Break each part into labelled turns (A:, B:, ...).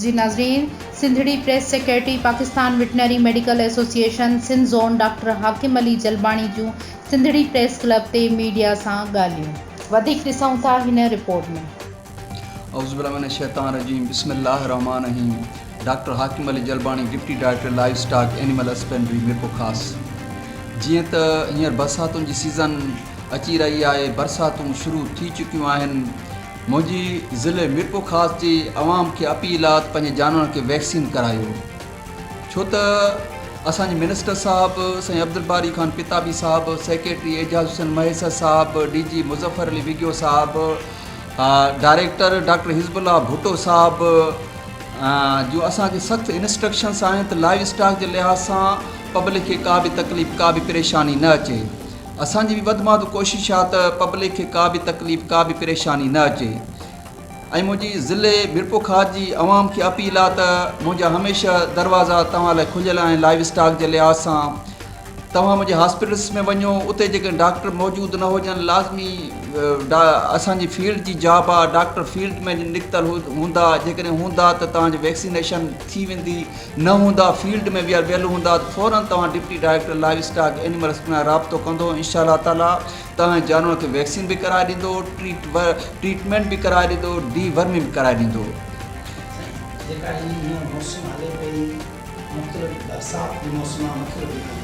A: جي ناظرين Sindhri press secretary Pakistan veterinary medical association Sindh zone doctor Hakim Ali Jalbani جون سنڌڙي press club تي media سان ڳالهيون وڌيڪ ڏسون ٿا هن رپورٽ ۾.
B: اعوذ بالله من الشيطان الرجيم بسم الله الرحمٰن الرحيم doctor Hakim Ali Jalbani deputy director livestock animal husbandry Mirpurkhas جيئن ته هينئر برساتن جي سيزن اچي رهي آهي برساتون شروع ٿي چڪيون آهن منهنجي ضلعي ميرپورخاص جي عوام کي اپيل آ ته پنهنجي جانورن کي ويڪسين ڪرايو ڇو ته اسان جي منسٽر صاحب سائين عبدالباري خان پتابي صاحب سيڪريٽري اعجاز حسين مهيسر صاحب ڊي جي مظفر علي وگهيو صاحب ڊائريڪٽر ڊاڪٽر حزب الله ڀٽو صاحب جون اسان کي سخت انسٽرڪشنس آهن ته لائيو اسٽاڪ جي لحاظ سان پبلڪ کي ڪا به تڪليف ڪا به پريشاني نه اچي اسان جي به وڌ مان وڌ ڪوشش آهي ته پبلڪ کي ڪا به تڪليف ڪا به پريشاني نه اچي ۽ منهنجي ضلعي ميرپورخاص جي عوام کي اپيل آهي ته منهنجا هميشه دروازا توهان لاء کليل آهن لائيو اسٽاڪ جي لحاظ سان توهان منهنجي هاسپيٽلس ۾ وڃو اتي جيڪڏهن ڊاڪٽر موجود نه هجن لازمي اسان جي فيلڊ جي جاب آهي ڊاڪٽر فيلڊ ۾ نڪتل هوندا جيڪڏهن هوندا ته توهان جي ويڪسينيشن ٿي ويندي نه هوندا فيلڊ ۾ ويل ويل هوندا ته فورن توهان deputy director livestock animal husbandry سان رابطو ڪندو انشاء الله تعالي توهان جي جانورن کي ويڪسين به ڪرائي ڏيندو ٽريٽ ٽريٽمينٽ به ڪرائي ڏيندو ڊي ورمنگ به ڪرائي ڏيندو.
C: سائين جيڪا هي هينئر موسم هلي پئي مختلف برسات جي موسم آ مختلف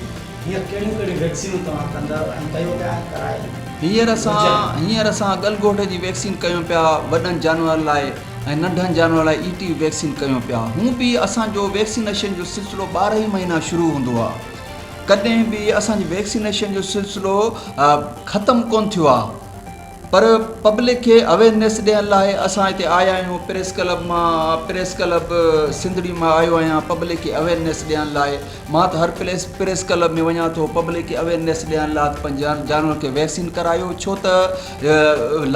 C: هينئر ڪهڙيون ڪهڙيون ويڪسينون توهان ڪندؤ ۽ ڪيو پيا ۽ ڪرائي
B: هينئر اسان هينئر اسان ڳل گهوٽ جي ويڪسين ڪيون پيا وڏن جانورن لاء ۽ ننڍن جانورن لاء اي ٽي وي ويڪسين ڪيون پيا. هون به اسان جو ويڪسينيشن جو سلسلو 12 ئي مهينا شروع هوندو آ. ڪڏهن به اسان جي ويڪسينيشن جو سلسلو ختم ڪونه ٿيو آ. پر پبلڪ کي اويرنيس ڏيڻ لاء اسان هتي آيا آهيون پريس ڪلب مان پريس ڪلب سنڌڙي مان آيو آهيان پبلڪ کي اويرنيس ڏيڻ لاء مان ته هر پليس پريس ڪلب ۾ وڃان ٿو پبلڪ کي اويرنيس ڏيڻ لاء ته پنهنجي جانورن کي ويڪسين ڪرايو ڇو ته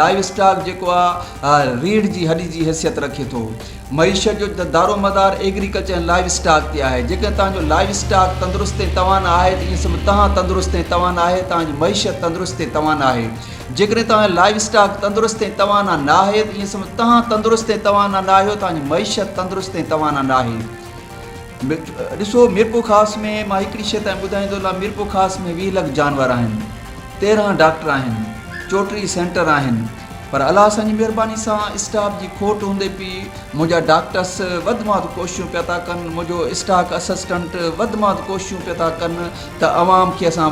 B: لائيو اسٽاڪ جيڪو آ ريڙهه جي هڏي جي حيثيت رکي ٿو. معيشت جو دارومدار ايگريڪلچر ۽ لائيو اسٽاڪ تي آهي. جيڪڏهن توهان جو لائيو اسٽاڪ تندرست ۽ توانا آهي ته ائين سمجهو توهان تندرست ۽ توانا آهي، توهان جي معيشت تندرست ۽ توانا آهي. جيڪڏهن توهان جو لائيو اسٽاڪ تندرست ۽ توانا نه آهي ته ائين سمجهو توهان تندرست ۽ توانا نه آهيو، توهان جي معيشت تندرست ۽ توانا نه آهي. ڏسو ميرپورخاص ۾ مان هڪڙي شيء توهان کي ٻڌائيندو هلان ميرپورخاص ۾ 20 لک جانور آهن، 13 ڊاڪٽر آهن، 34 سينٽر آهن پر الله سائين جي مهرباني سان اسٽاف جي کوٽ هوندي به منهنجا ڊاڪٽرس وڌ مان وڌ ڪوششون پيا ٿا ڪن منهنجو اسٽاڪ اسسٽنٽ وڌ مان وڌ ڪوششون پيا ٿا ڪن ته عوام کي اسان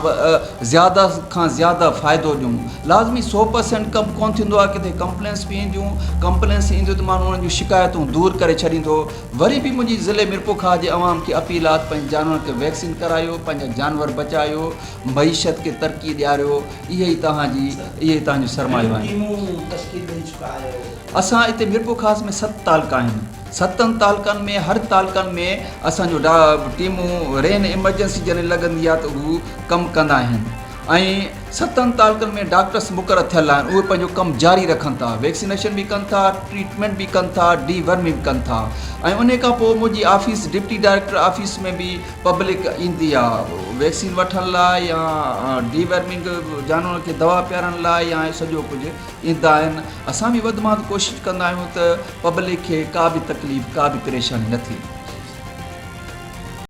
B: زياده کان زياده فائدو ڏيون لازمي سو پرسنٽ ڪم ڪونه ٿيندو آهي ڪٿي ڪمپلينس به اينديون ڪمپلينس اينديون ته ماڻهو انهن جون شڪايتون دور ڪري ڇڏيندو وري به منهنجي ضلعي ميرپورخاص جي عوام کي اپيل آهي ته پنهنجي جانورن کي ويڪسين ڪرايو پنهنجا جانور بچايو معيشت کي ترقي ڏياريو اهي ئي توهان جي اهي ئي توهان جو سرمايو آهن.
C: ٽيمون تشڪيل ڏئي چڪا آهيو.
B: اسان اتي ميرپورخاص ۾ ست تعلقا آهن ستن تعلقن ۾ هر تعلقن ۾ اسان جو ٽيمون رين ايمرجنسي جڏهن لڳندي آهي ته هو ڪم ڪندا آهن ۽ ستن تعلقن ۾ ڊاڪٽرس مقرر ٿيل آهن اهي پنهنجو ڪم جاري رکن ٿا ويڪسينيشن به ڪن ٿا ٽريٽمينٽ به ڪن ٿا ڊي ورمنگ به ڪن ٿا ۽ انهي کان پوء منهنجي آفيس ڊپٽي ڊائريڪٽر آفيس ۾ به پبلڪ ايندي آ ويڪسين وٺڻ لاء يا ڊي ورمنگ جانورن کي دوا پيارڻ لاء يا سڄو ڪجهه ايندا آهن اسان به وڌ مان وڌ ڪوشش ڪندا آهيون ته پبلڪ کي ڪا به تڪليف ڪا به پريشاني نه ٿئي.